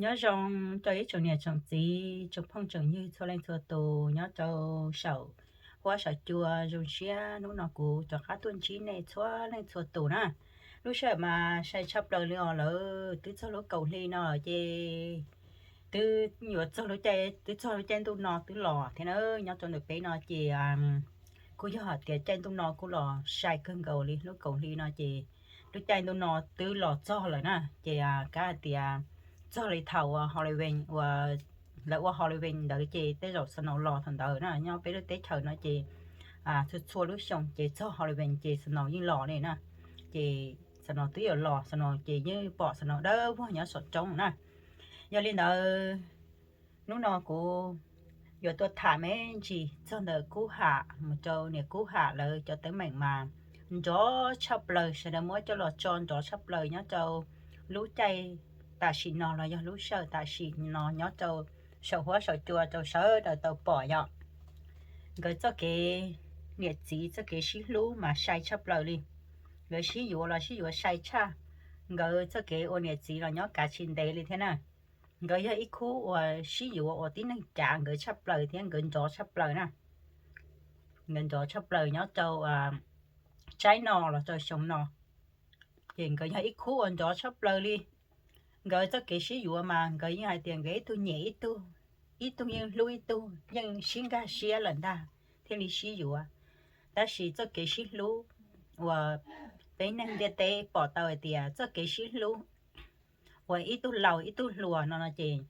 Nyob zoo rau ib tsoom niam tsoom txiv, tsoom phooj tsoom ywg txhua leej txhua tus nyob rau saum huab saum cua. Zoo siab hnub no kuv rov qab tuaj ntsib nej txhua leej txhua tus na. Lub sij hawm mas sai tshaj plaws li os, lawv twb txog lub kaum hli no ces twb yuav txog lub caij, twb txog lub caij ntuj no twb los thiab na. Nyob rau ntawm peb no ces kuj yog hais tias caij ntuj no kuj los sai kawg nkaus li. Lub kaum hli no ces lub caij ntuj no twb los txog lawm na. Ces kav hais tias txog li thaum uas Halloween uas lawv ua Halloween ntawd ces tej zaum snow los thaum ntawd na. Nyob peb lub teb chaws no ces txhua txhua lub xyoo ces txog Halloween ces snow yeej los li na. Ces snow twb yuav los, snow ces yeej pom snow dawb vog nyob saum roob na. Yog li ntawd, hnub no kuv yuav tuaj tham me ntsis txog ntawm Kub Ham mus rau niam Kub Ham lawv cov teeb meem mas nrov tshaj plaws, sawv daws muab coj los tso nrov tshaj plaws nyob rau lub caij tam sim no los yog lub sij hawm tam sim no nyob rau saum huab saum cua rau sawv daws tau pom yom. Nkawd txoj kev niam txiv txoj kev sib hlub mas sai tshaj plaws li. Nkawd sib yuav los sib yuav sai tshaj. Nkawd txoj kev ua niam txiv los nyob kav tsis ntev li thiab na. Nkawd yog ib khub uas sib yuav uas tib neeg cav nkawd tshaj plaws thiab nkawd nrov tshaj plaws na. Nkawd nrov tshaj plaws nyob rau tsaib no los rau xyoo no. Ces nkawd yog ib khub uas nrov tshaj plaws li. Nkawd txoj kev sib yuav mas nkawd yeej hais tias nkawd ib tug nyiam ib tug, ib tug yeej hlub ib tug, yeej sib nkag siab lawm ntag thiaj li sib yuav. Tab sis txoj kev sib hlub uas peb neeg ntiaj teb pom tau hais tias txoj kev sib hlub uas ib tug laus ib tug hluas no no ces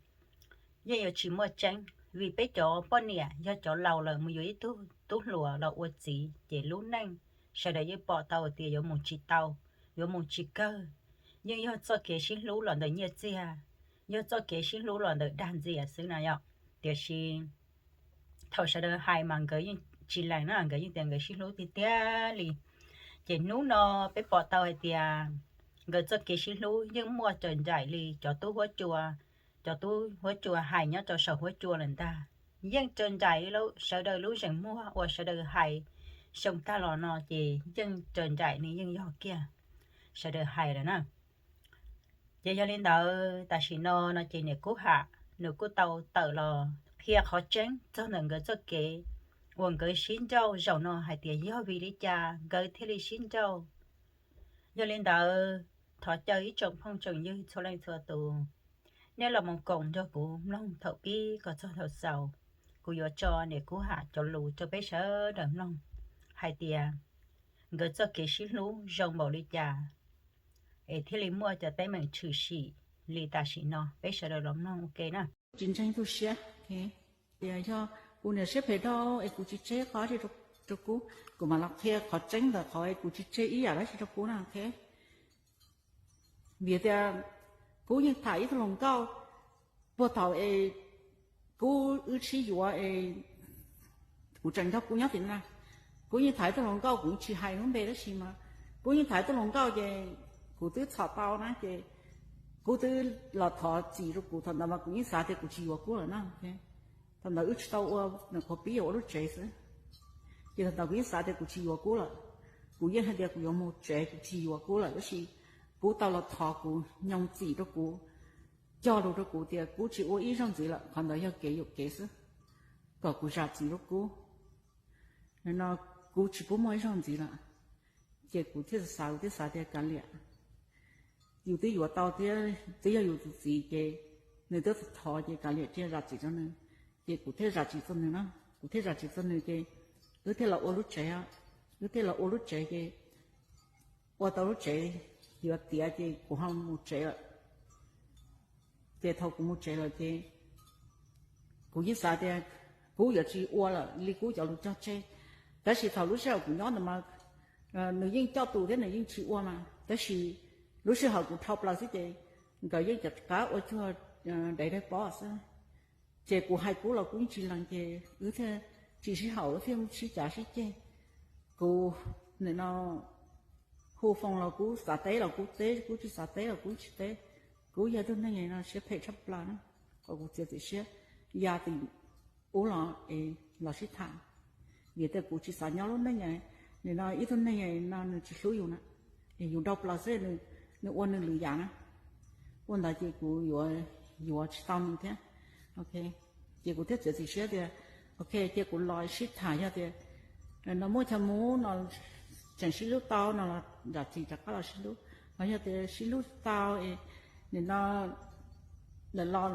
yeej yuav tsis muaj tseeb, vim peb cov poj niam yog cov laus lawm mus yuav ib tug tub hluas los ua txiv ces lub neej sawv daws yeej pom tau tias yuav mus tsis tau, yuav mus tsis kawg. Yeej yog txoj kev sib hlub los ntawm nyiaj txiag, yog txoj kev sib hlub los ntawm dag ntxias xwb na yom. Tiam sis thaum sawv daws hais mas nkawd yeej tsis lees na, nkawd yeej tias nkawd sib hlub tiag tiag li. Ces hnub no peb pom tau hais tias nkawd txoj kev sib hlub yeej muaj raws nraim li cov tub huab cua, cov tub huab cua hais nyob rau saum huab cua lawm ntag. Yeej raws nraim li sawv daws lub zeem muag uas sawv daws hais xyoo tag los no ces yeej raws nraim li, yeej yog kiag sawv daws hais lawm na. Ces yog li ntawd tam sim no no ces niam Kub Ham nws kuj tau tawm los qhia qhov tseeb txog ntawm nkawd txoj kev uas nkawd sib nrauj zaum no hais tias yog vim li cas nkawd thiaj li sib nrauj. Yog li ntawd, thov caw ib tsoom phooj tsoom ywg txhua leej txhua tus, nej los mus koom nrog kuv mloog thaum pib kom txog thaum xaus. Kuv yuav tso niam Kub Ham cov lus rau peb sawv daws mloog hais tias nkawd txoj kev sib hlub zoo npaum li cas es thiaj li muaj cov teeb meem tshwm sim li tam sim no. Peb sawv daws los mloog ua ke na. Tsis ntseeg tu siab, yog kuv niam siab phem dhau es kuv tsis tseg qhov dab tsi rau Kub, kuv mam los qhia qhov tseeb ntawm qhov es kuv tsis tseg ib yam dab tsi rau Kub na. Vim tias Kub yeej tham ib tug hluas nkauj puag thaum es Kub wb sib yuav es kuv tseem nrog Kub nyob tim no. Kuv yeej tham ib tug hluas nkauj, kuv yeej tsis hais lub npe tab sis mas Kub yeej tham ib tug hluas nkauj ces kuv twb txhom tau na ces Kub twb los thov txim rau kuv. Thaum ntawd mas kuv yeej xav tias kuv tsis yuav Kub lawm na. Thaum ntawd wb tsis tau ua, qhuav pib yuav ua lub tsev xwb. Ces thaum ntawd kuv yeej xav tias kuv tsis yuav Kub lawm, kuv yeej hais tias kuv yuav mus tsev, kuv tsis yuav Kub lawm. Tab sis Kub tau los thov kuv, nyob txim rau kuv, cog lus rau kuv tias Kub tsis ua ib zaug ntxiv lawm, qhov ntawd yog kev yuam kev xwb, kom kuv zam txim rau Kub. No kuv tsis pub muaj ib zaug ntxiv lawm. Ces kuv thiaj xav, kuv thiaj xav tias kav liam, yus twb yuav tau thiab, twb yog yus tus txiv ces nws twb thov ces kav liam cia zam txim rau nws. Ces kuv thiaj zam txim rau nws na, kuv thiaj zam txim rau nws ces wb thiaj los ua lub tsev. Wb thiaj los ua lub tsev ces ua tau lub tsev yuav tiav ces kuv ho mus tsev lawm. Ces thaum kuv mus tsev lawm ces kuv yeej xav tias Kub yuav tsis ua lawm li Kub cov lus cog tseg. Tab sis thaum lub sij hawm kuv nyob ntawd mas nws yeej coj tus thiab nws yeej tsis ua mas, tab sis lub sij hawm kuv dhau plaws xwb ces nkawd yeej rov qab ua cuag dev daig pob xwb. Ces kuv hais Kub los Kub yeej tsis lees ces wb thiaj tsis sib haum, wb thiaj sib cav sib ceg. Kuv nim no hu foos los Kub xav teb los Kub teb, Kub tsis xav teb los Kub tsis teb. Kub yog tug neeg no siab phem tshaj plaws na, kom kuv txiav txim siab ya tim ub los es los sib tham. Vim tias kuv tsis xav nyob lub neej, nim no ib tug neeg no nws tsis hlub yus na, es yus dhau plaws xwb nws ua nws lwm yam na. Ua ntawd ces kuv yuav yuav tsis tau nws thiab. Ok, ces kuv thiaj txiav txim siab tias, ok, cia kuv los sib tham, yog tias no muaj chaw mus no tseem sib hlub tau no los zam txim rov qab los sib hlub, los yog tias sib hlub tau es nim no los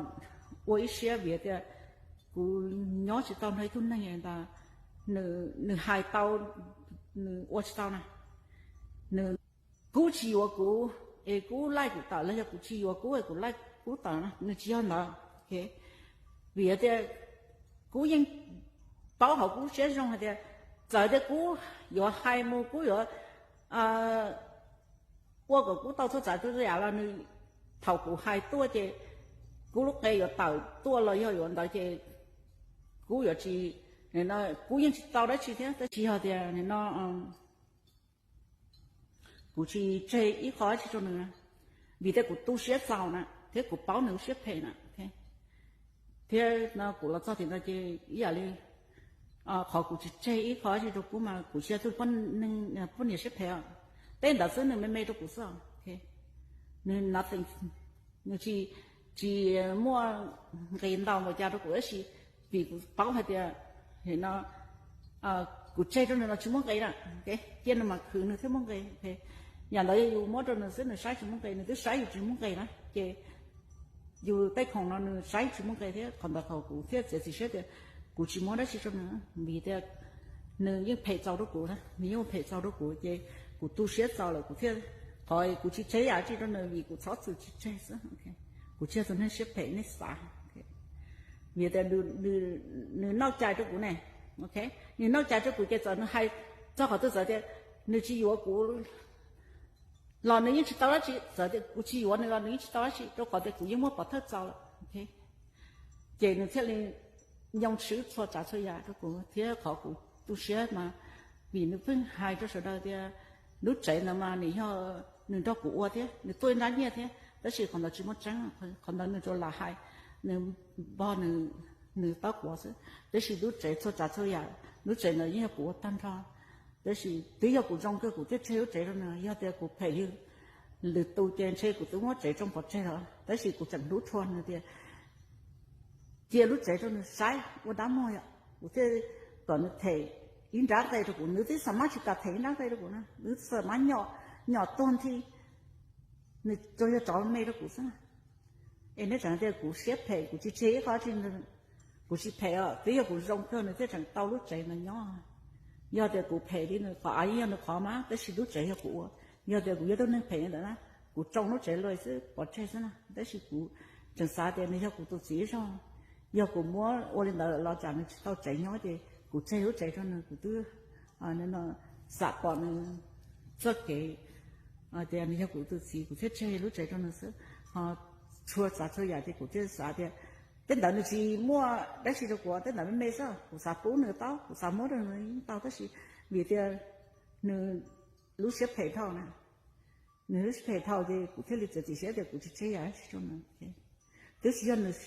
ua ib siab, vim tias kuv nyob tsis tau nrog ib tug neeg ntawd, nws hais tau, nws ua tsis tau na, nws, kuv tsis yuav kuv es kuv laij kuv tawm, los yog kuv tsis yuav kuv es kuv laij kuv tawm, nws tsis yog ntawd. Vim tias kuv yeej paub hauv kuv siab zoo hais tias txawm tias kuv yuav hais mus, kuv yuav ua kom kuv tau txhua tsav txhua yam los nws, thaum kuv hais tuaj ces kuv lub qe yuav tawm tuaj los yog yuav ntawd ces kuv yuav tsis, kuv yeej tsis tau dab tsi thiab, tab sis yog tias nim no kuv tsis tseg ib qho dab tsi rau nws, vim tias kuv tu siab txaus na thiab kuv paub nws lub siab phem na. Thiab no kuv los txog tim no ces ib yam li qhov kuv tsis tseg ib qho dab tsi rau kuv mas kuv tsis yog tus poj niam siab phem, tej ntawd xwb nws me me rau kuv xwb. Nws, nws tsis, tsis muaj nqis ntau npaum cas rau kuv, tab sis vim kuv paub hais tias no kuv tseg rau nws los tsis muaj nqis na, cia nws mam khwv nws thiaj muaj nqis. Yam ntawd yog yus muab rau nws xwb nws saib tsis muaj nqis, nws twb saib yus tsis muaj nqis na ces yus tej khoom no nws saib tsis muaj nqis thiab. Qhov ntawd qhov kuv thiaj txiav txim siab tias kuv tsis muab dab tsi rau nws, vim tias nws yeej phem txaus rau kuv, nws yeej ua phem txaus rau kuv ces kuv tu siab txaus lawm kuv thiaj, qhov kuv tsis tseg yam dab tsi rau nws vim kuv txhob txwm tsis tseg xwb. Kuv tsis yog tus neeg siab phem nej xav, vim tias nws noj cai rau kuv ne. Nws noj cai rau kuv ces txawm nws hais txog qhov twg txawm tias nws tsis yuav kuv los nws yeej tsis tau dab tsi, txawm tias kuv tsis yuav nws los nws yeej tsis tau dab tsi rau qhov tias kuv yeej muaj pov thawj txaus lawm. Ces nws thiaj li nyoo swb txhua tsav txhua yam rau kuv thiab qhov kuv tu siab mas vim nws pheej hais rau sawv daws tias lub tsev ntawd mas nws yog nws nrog kuv ua thiab nws tuaj ib nrab nyiaj thiab, tab sis qhov ntawd tsis muaj tseeb, qhov ntawd nws tsuas lam hais nws npog nws taub quav xwb, tab sis lub tsev txhua tsav txhua yam lub tsev ntawd yeej yog kuv ua tag nrho. Tab sis twb yog kuv zoo kawg kuv thiaj tseg lub tsev rau nws, yog tias kuv phem li lwm tus ces ntshe kuv twb muab tsev tsoo pov tseg lawm, tab sis kuv tseem hlub tshua nws tias cia lub tsev rau nws saib ua dab muag yom, kuv thiaj kom nws them ib nrab nqe rau kuv, nws twb xa mab tsis tas them ib nrab nqe rau kuv na, nws xa mab nyom, nyom tuag nthi, nws tsuas yog tsov me rau kuv xwb na. Es nej tseem tias kuv siab phem kuv tsis tseg ib qho dab tsi, kuv tsis phem os, twb yog kuv zoo kawg nws thiaj tseem tau lub tsev ntawd nyob. Yog tias kuv phem li nws qhov av yeej yog nws qhov mas tab sis lub tsev yog kuv ua. Yog tias kuv yog tus neeg phem ntawd na, kuv tsoo lub tsev lawm xwb pov tseg xwb na, tab sis kuv tseem xav tias nws yog kuv tus txiv zog, yog kuv muab ua li ntawd los tsam nws tsis tau tsev nyob ces kuv tseg lub tsev rau nws, kuv twb xam pom nws txoj kev tias nws yog kuv tus txiv kuv thiaj tseg lub tsev rau nws xwb. Ho txhua tsav txhua yam ces kuv thiaj xav tias tej ntawd nws tsis muaj dab tsi rau kuv, tej ntawd me me xwb, kuv xav pub nws tau, kuv xav muab rau nws yeej tau, tab sis vim tias nws lub siab phem dhau na, nws lub siab phem dhau ces kuv thiaj li txiav txim siab tias kuv tsis tseg yam dab tsi rau nws. Twb tsis yog nws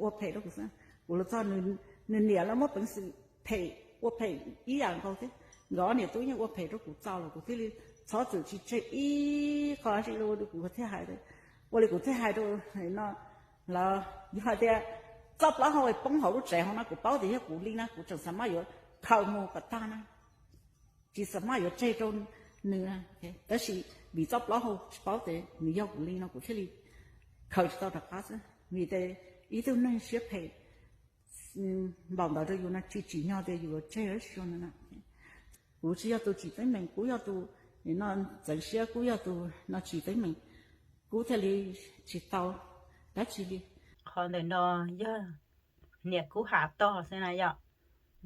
ua phem rau kuv xwb, kuv los txog nws niam los muaj peev xwm phem, ua phem ib yam nkaus thiab. Nkawd ob niam tub yeej ua phem rau kuv txaus lawm kuv thiaj li txhob txwm tsis tseg ib qho dab tsi li, kuv thiaj hais, ua li kuv thiaj hais rau no lawm. Yog hais tias txoj plaub hau poob hauv lub tsev hauv no kuv paub tias yog kuv li na kuv tseem xav maj yuav khaws mus kom tag na, tsis xav maj yuav tseg rau nws na. Tab sis vim txoj plaub hau tsis paub tias nws yog kuv li no kuv thiaj li khaws tsis tau rov qab xwb, vim tias ib tug neeg siab phem npaum ntawd rau yus no tsis tsim nyog tias yus yuav tseg dab tsi rau nws na. Kuv tsis yog tus tsim teeb meem, kuv yog tus no txeev siab, kuv yog tus no tsim teeb meem, kuv thiaj li tsis tau dab tsi li. Qhov ntawm no yog niam Kub Ham tog xwb na yom.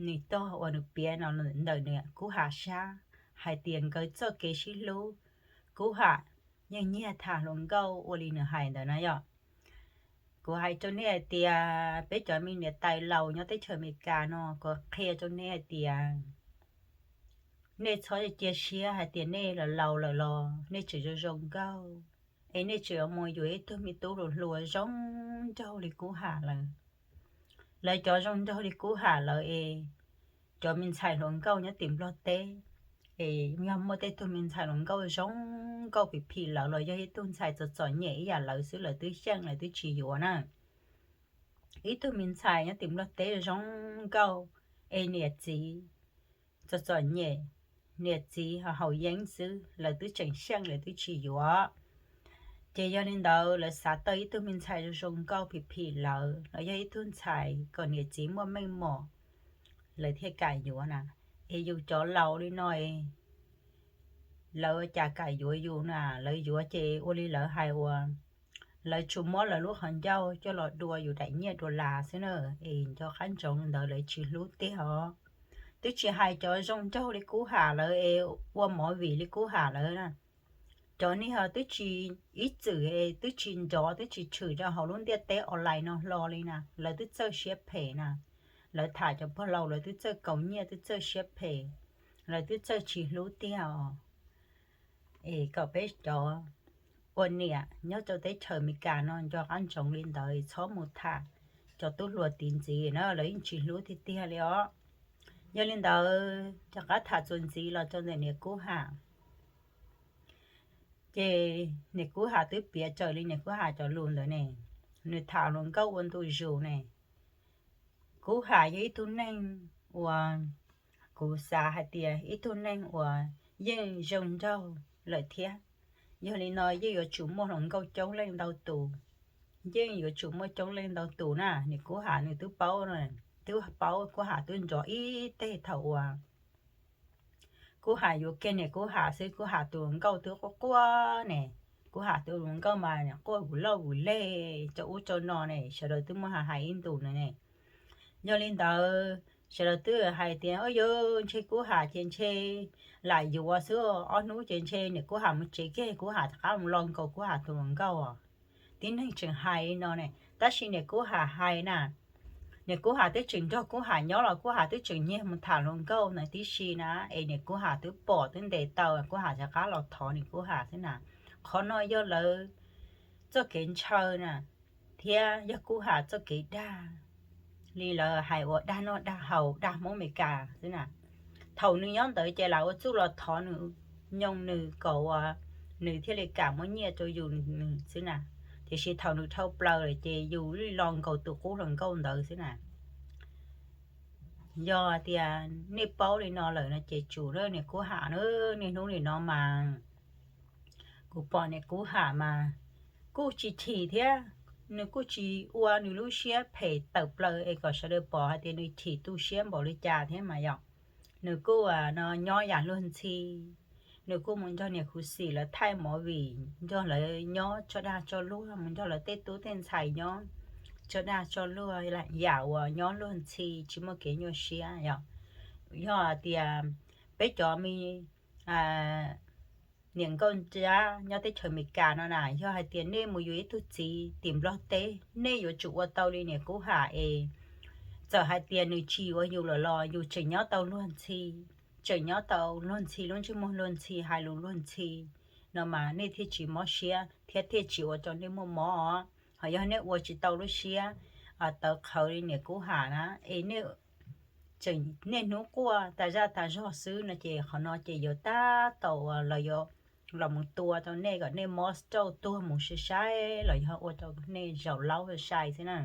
Nws tog uas nws piav no ntawm nws Kub Ham sab hais tias nkawd txoj kev sib hlub, Kub Ham yeej nyiag tham hluas nkauj ua li nws hais ntawd na yom. Kuv hais rau nej hais tias peb cov me niam tais laus nyob teb chaws Amelikas no kuv qhia rau nej hais tias nej txhob cia siab hais tias nej los laus lawm los nej tseem zoo zoo nkauj, es nej tseem yuav mus yuav ib tug me tub hluas hluas zoo nraug li Kub Ham lawm. Lawv cov zoo nraug li Kub Ham lawm es cov me ntxhais hluas nkauj nyob tim Nplog teb, es yog muaj tej tug me ntxhais hluas nkauj zoo nkauj phim phim lawv los yog ib tug ntxhais txom txom nyem ib yam lawv xwb lawv twb xyeej lawv twb tsis yuav na. ib tug me ntxhais nyob tim Nplog teb zoo nkauj, es niam txiv txom txom nyem, niam txiv ho haus yeeb xwb, lawv twb tseem xyeej lawv twb tsis yuav. Ces yog li ntawd lawv xav tau ib tug me ntxhais zoo zoo nkauj phim phim lawv los yog ib tug ntxhais kom niam txiv muaj meej mom, lawv thiaj kam yuav na. Es yus cov laus li no, lawv cas kam yuav yus na? Lawv yuav ces ua li lawv hais uas lawv tsuas muab lawv lub qhov ncauj coj los dua yus daim nyiaj dua las xwb na. Es nco qab ntsoov li ntawd lawv tsis hlub tiag os. Twb tsis hais cov zoo nraug li Kub Ham lawv es ua movie li Kub Ham lawv na, cov niag twb tsis, ib txwm twb tsis nrov twb tsis tshwm rau hauv lub ntiaj teb online no hlo li na, lawv twb txawj siab phem na. Lawv tham cov pog laus lawv twb txawj kaus nyiaj twb txawj siab phem, lawv twb txawj tsis hlub tiag os. Es kom peb cov ua niam nyob rau teb chaws Amelikas no nco qab ntsoov li ntawd, txhob mus tham cov tub hluas tiv ntxiv na, lawv yeej tsis hlub tiag tiag li os. Yog li ntawd rov qab tham txuas ntxiv los rau ntawm niam Kub Ham. Ces niam Kub Ham twb piav raws li niam Kub Ham cov lus ntawd ne, nws tham hluas nkauj ua ntu zus ne. Kub Ham yog ib tug neeg uas kuv xav hais tias ib tug neeg uas yeej zoo nraug lawm thiab. Yog li no yeej yuav tsum muaj hluas nkauj coob leej ntau tus, yeej yuav tsum muaj coob leej ntau tus na. Niam Kub Ham nws twb paub, twb paub, Kub Ham twb nrov ib teg thaum uas Kub Ham yuav kiag niam Kub Ham xwb, Kub Ham tus hluas nkauj twb quaj quaj ne. Kub Ham tus hluas nkauj mas quaj vus loj vus leg rau ub rau no ne, sawv daws twb muaj hais hais ib ntus no ne. Yog li ntawd sawv daws twb hais tias, o yog ntshe Kub Ham ces ntshe lam yuav xwb, ob hnub ces ntshe niam Kub Ham mus tsev kiag, Kub Ham rov qab mus lo nkaus Kub Ham tus hluas nkauj os. Tib neeg tseem hais li no ne, tab sis niam Kub Ham hais na, niam Kub Ham twb tseem nrog Kub Ham nyob los Kub Ham twb tseem nyiag mus tham hluas nkauj ntawd tib si na, es niam Kub Ham twb pom twb ntes tau, Kub Ham rov qab los thov niam Kub Ham xwb na. Qhov no yog lawv txoj kev ntshaw na, thiab yog Kub Ham txoj kev dag, li lawv hais uas dag noj dag haus dag Hmoob Amelikas xwb na. Thaum nws nyob ntawd ces lam ua txuj los thov nws, nyob nws kom uas nws thiaj li kam muab nyiaj rau yus nws xwb na. Tiam sis thaum nws dhau plaws lawm ces yus li los nkaus tus qub hluas nkauj ntawd xwb na. Yog tias nej paub li no lawm no ces tsum niam Kub Ham na, niaj hnub nim no mas kuv pom niam Kub Ham mas kuj tsis chim thiab, nws kuj tsis ua nws lub siab phem tawm plaws es kom sawv daws pom hais tias nws chim tu siab npaum li cas thiab mas yog nws kuj no nyob yam luag ntxhi, nws kuj mus nrog niam Khuv Xim lawv thaij movie, nrog lawv nyob tso dag tso luag, mus nrog lawv tej tub tej ntxhais nyob tso dag tso luag yam uas nyob luag ntxhi tsis muaj kev nyuaj siab yom. Yog tias peb cov me niam nkauj nrab nyob teb chaws Amelikas no na, yog hais tias nej mus yuav ib tug txiv tim Nplog teb, nej yuav tsum ua tau li niam Kub Ham es txawm hais tias nws tsis yuav yus lawm los yus tseem nyob tau luag ntxhi, tseem nyob tau luag ntxhi lub ntsej muag luag ntxhi hais lus luag ntxhi no mas nej thiaj tsis mob siab thiab thiaj tsis ua rau nej muaj mob os. Ho yog nej ua tsis tau lub siab tawv qhawv li niam Kub Ham na, es nej tseem niaj hnub quaj tas zaj tas zog xwb no ces qhov no ces yuav tab tom uas lawv yuav los mus tua rau nej kom nej mob stroke tuag mus sai sai los yog ua rau nej zaum laub sai sai xwb na.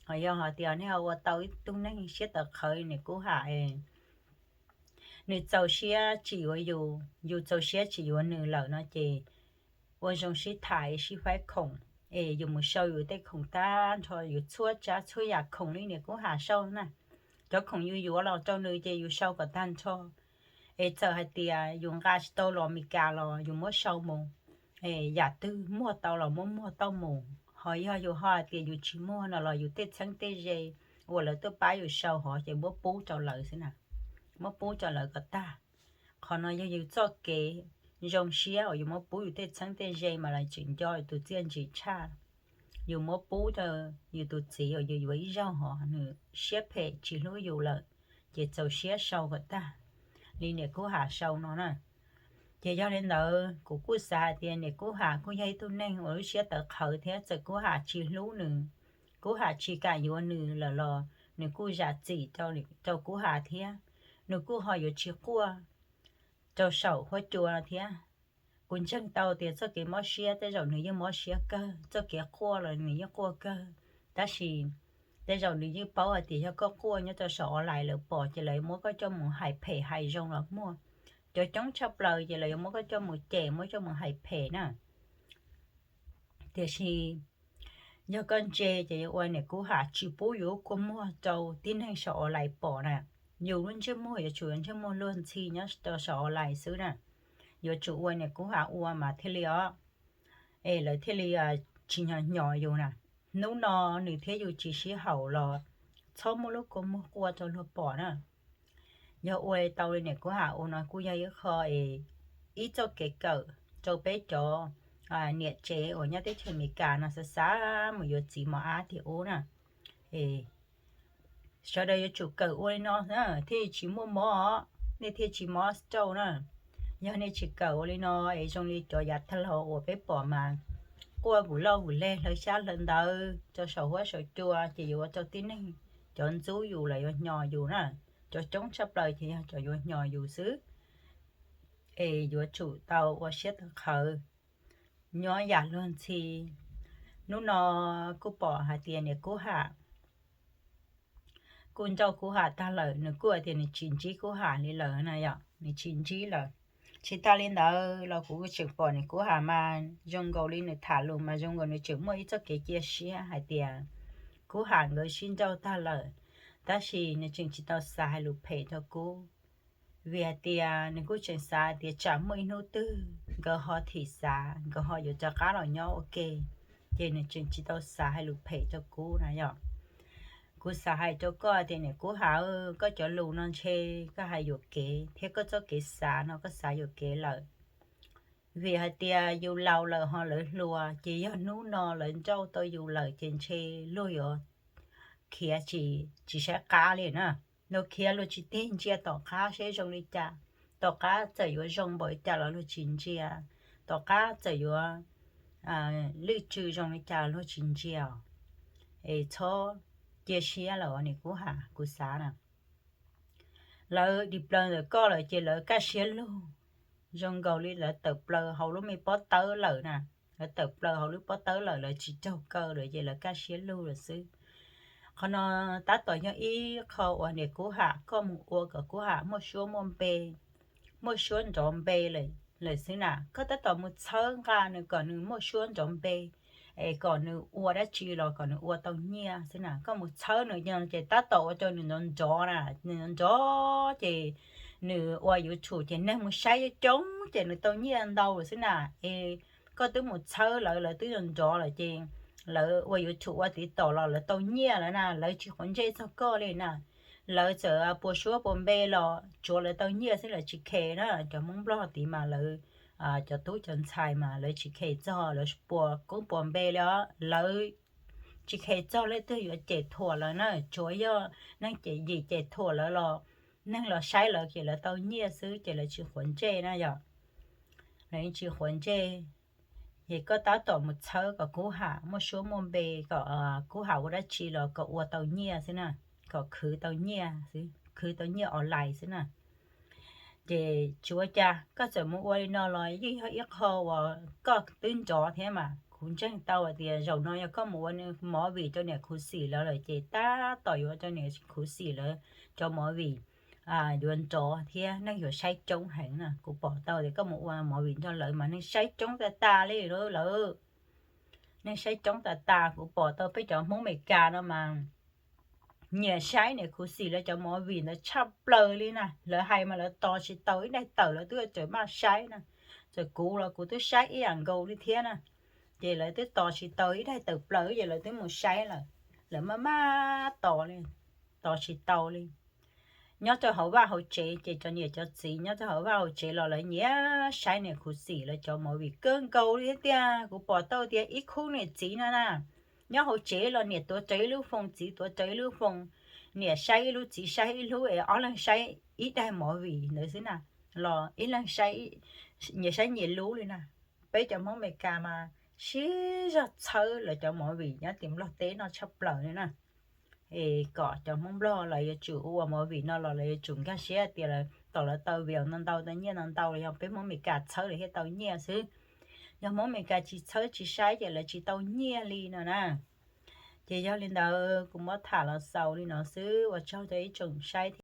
Ho yog hais tias nej ho ua tau ib tug neeg siab tawv qhawv li niam Kub Ham, nws txaus siab tsis yuav yus, yus txaus siab tsis yuav nws lawm no ces ua zoo sib tham es sib faib khoom, es yus mus sau yus tej khoom tag nrho, yus txhua tsav txhua yam khoom li niam Kub Ham sau na. Cov khoom yus yuav los rau nws ces yus sau kom tag nrho. Es txawm hais tias yus nqa tsis tau los Amelikas los yus muab sau mus, yam twg muag tau los muab muag tau mus. Ho yog yus ho hais tias yus tsis muag no los yus tej txheeb tej ze uas lawv tuaj pab yus sau hov ces muab pub rau lawv xwb na, muab pub rau lawv kom tag. Qhov no yog yus txoj kev zoo siab uas yus muab pub yus tej txheeb tej ze mas lawv tseem nco yus tus txiaj ntsim tshaj. Yus muab pub rau yus tus txiv uas yus yuav ib zaug hov nws siab phem tsis hlub yus lawm, ces txaus siab sau kom tag li niam Kub Ham sau no na. Ces yog li ntawd kuv kuj xav hais tias niam Kub Ham kuj yog ib tug neeg uas lub siab tawv qhawv thiab, txawm Kub Ham tsis hlub nws, Kub Ham tsis kam yuav nws lawm los nws kuj zam txim rau Kub Ham thiab, nws kuj ho yuav tsis quaj rau saum huab cua no thiab. Kuv ntseeg tau tias txoj kev mob siab tej zaum nws yeej mob siab kawg, txoj kev quaj los nws yeej quaj kawg, tab sis Tej zaum nws yeej paub hais tias yog koj quaj nyob rau saum online lawv pom ces lawv yuav muab koj coj mus hais phem hais zoo los muaj. Cov coob tshaj plaws ces lawv yuav muab koj coj mus cem, muab coj mus hais phem na. Tiam sis yog koj ntse ces yuav ua niam kub ham tsis pub yus lub kua muag rau tib neeg saum online pom na. Yus lub ntsej muag yuav tsum yog ntsej muag luag ntxhi nyob rau saum online xwb na. Yuav tsum ua niam kub ham ua mas thiaj li os, es lawv thiaj li tsis hnyos hnyos yus na. Hnub no nws thiab yus tsis sib haum los txhob muab lub kua muag quaj rau luag pom na. Yog ua li tau li niam kub ham ua no kuj yog ib qho es ib txoj kev kawm rau peb cov niam tsev uas nyob teb chaws Amelikas no xav xav mus yuav txiv mos ab tiag ub na. Sawv daws yuav tsum kawm ua li no thiaj tsis muaj mob, nej thiaj tsis mob stroke na. Yog nej tsis kawm ua li no es zoo li cov yav tag los uas peb pom mas quaj vus loj vus leg hlawv xyab hlawv ntawv rau saum huab saum cua ces yuav ua rau tib neeg cov ntxub yus los yuav hnyos yus na. Cov coob tshaj plaws ces yog cov yuav hnyos yus xwb. Es yuav tsum tau ua siab tawv qhawv, nyob yam luag ntxhi. Hnub no kuj pom hais tias niam kub ham kuj nrauj kub ham tag lawm, nws kuj hais tias nws tsis ntsib kub ham li lawm na yom, nws tsis ntsib lawm. Tsis tas li ntawd los kuv tseem pom niam kub ham mas zoo nkaus li nws tham lus mas zoo nkaus nws tseem muaj ib txoj kev cia siab hais tias kub ham nkawd sib nrauj tag lawm, tab sis nws tseem tsis tau xav hais lus phem rau kub. Vim hais tias nws kuj tseem xav tias tsam muaj ib hnub twg nkawd ho thim xav, nkawd ho yuav rov qab los nyob ua ke, ces nws tseem tsis tau xav hais lus phem rau kub na yom. Kuv xav hais rau koj tias niam kub ham, koj cov lus no ntshe koj hais yuam kev thiab koj txoj kev xav no koj xav yuam kev lawm. Vim hais tias yus laus lawm ho lawv hluas, ces yog hnub no lawv nrauj tau yus lawm ces ntshe luag yuav khiav tsis, tsis saib qab li na. Luag khiav luag tsis tig ntsia tom qab seb zoo li cas, tom qab txawm yuav zoo npaum li cas los luag tsis ntsia, tom qab txawm yuav lwj tsw zoo li cas los luag tsis ntsia. Es txhob cia siab lawm niam kub ham, kuv xav na. Lawv dis plaws ntawm koj lawm ces lawv kaj siab lug, zoo nkaus li lawv tawm plaws hauv lub me pob tawb lawm na. Lawv tawm plaws hauv lub pob tawb lawm, lawv tsis raug kaw lawm ces lawv kaj siab lug lawm xwb. Qhov no tab tom yog ib qho uas niam kub ham koj mus ua kom kub ham muaj suab muaj npe, muaj suab nrov npe lawm xwb na. Koj tab tom mus txhawb nqa nws kom nws muaj suab nrov npe, es kom nws ua dab tsi los kom nws ua tau nyiaj xwb na. Koj mus txhawb nws ces tab tom ua rau nws nrov nrov na, nws nrov nrov ces nws ua YouTube ces neeg mus saib coob coob ces nws tau nyiaj ntau lawm xwb na. Es koj twb mus txhawb lawv, lawv twb nrov nrov lawm ces lawv ua YouTube ua TikTok los lawv tau nyiaj lawm na, lawv tsis quav ntsej txog koj li na. Lawv txawm puas suab puas npe los tsuav lawv tau nyiaj xwb, lawv tsis khes na. Cov Hmoob Nplog tid mas lawv, cov tub cov ntxhais mas lawv tsis khes txog lawv puas koob puas npe li os. Lawv tsis khes txog leej twg yuav cem thuam lawv na, tsuav yog neeg cem yim cem thuam lawv los neeg los saib lawv ces lawv tau nyiaj xwb ces lawv tsis quav ntsej na yom. Lawv yeej tsis quav ntsej. Ces koj tab tom mus txhawb kom kub ham muaj suab muaj npe, kom kub ham ua dab tsi los kom ua tau nyiaj xwb na, kom khwv tau nyiaj, khwv tau nyiaj online xwb na. Ces tsis ua cas, koj txawm mus ua li no los yeej yog ib qho uas koj twb nrov thiab mas. Kuv ntseeg tau hais tias zaum no yog koj mus ua movie rau niam khuv xim lawv lawm ces tab tom yuav rau niam khuv xim lawv cov movie yuav nrov thiab neeg yuav saib coob heev na. Kuv pom tau tias koj mus ua movie nrog lawv mas neeg saib coob tas tas li lawm. Neeg saib coob tas tas, kuv pom tau peb cov Hmoob Amelikas no mas nyiam saib niam khuv xim lawv cov movie ntawd tshaj plaws li na. Lawv hais mas lawv tos tsis tau, ib daim tawm lawv twb tseem maj saib na. Txawm kuv los kuv twb saib ib yam nkaus li thiab na. Ces lawv twb tos tsis tau, ib daim tawm plaws ces lawv twb mus saib lawm. Lawv maj maj tos li, tos tsis tau li. Nyob rau hauv vaj hauv tsev ces cov niam cov txiv nyob rau hauv vaj hauv tsev los lawv nyiam saib niam khuv xim lawv cov movie kawg nkaus li thiab tiag. Kuv pom tau tias ib khub niam txiv no na, nyob hauv tsev los niam tuav rawv ib lub phone, txiv tuav rawv ib lub phone, niam saib ib lub txiv saib ib lub es ob leeg saib ib daim movie ntawd xwb na. Los ib leeg saib, nyias saib nyias lub li na. Peb cov Hmoob Amelikas mas siv zog txhawb lawv cov movie nyob tim Nplog teb no tshaj plaws li na. Es kom cov Hmoob Nplog lawv yuav tsum ua movie no los lawv yuav tsum nkag siab tias tom lawv tau view ntau ntau, tau nyiaj ntau ntau los yog peb Hmoob Amelikas txhawb lawv thiaj tau nyiaj xwb. Yog Hmoob Amelikas tsis txhawb tsis saib ces lawv tsis tau nyiaj li no na. Ces yog li ntawd kuv muab tham los xaus li no xwb, ua tsaug rau ib tsoom saib thiab.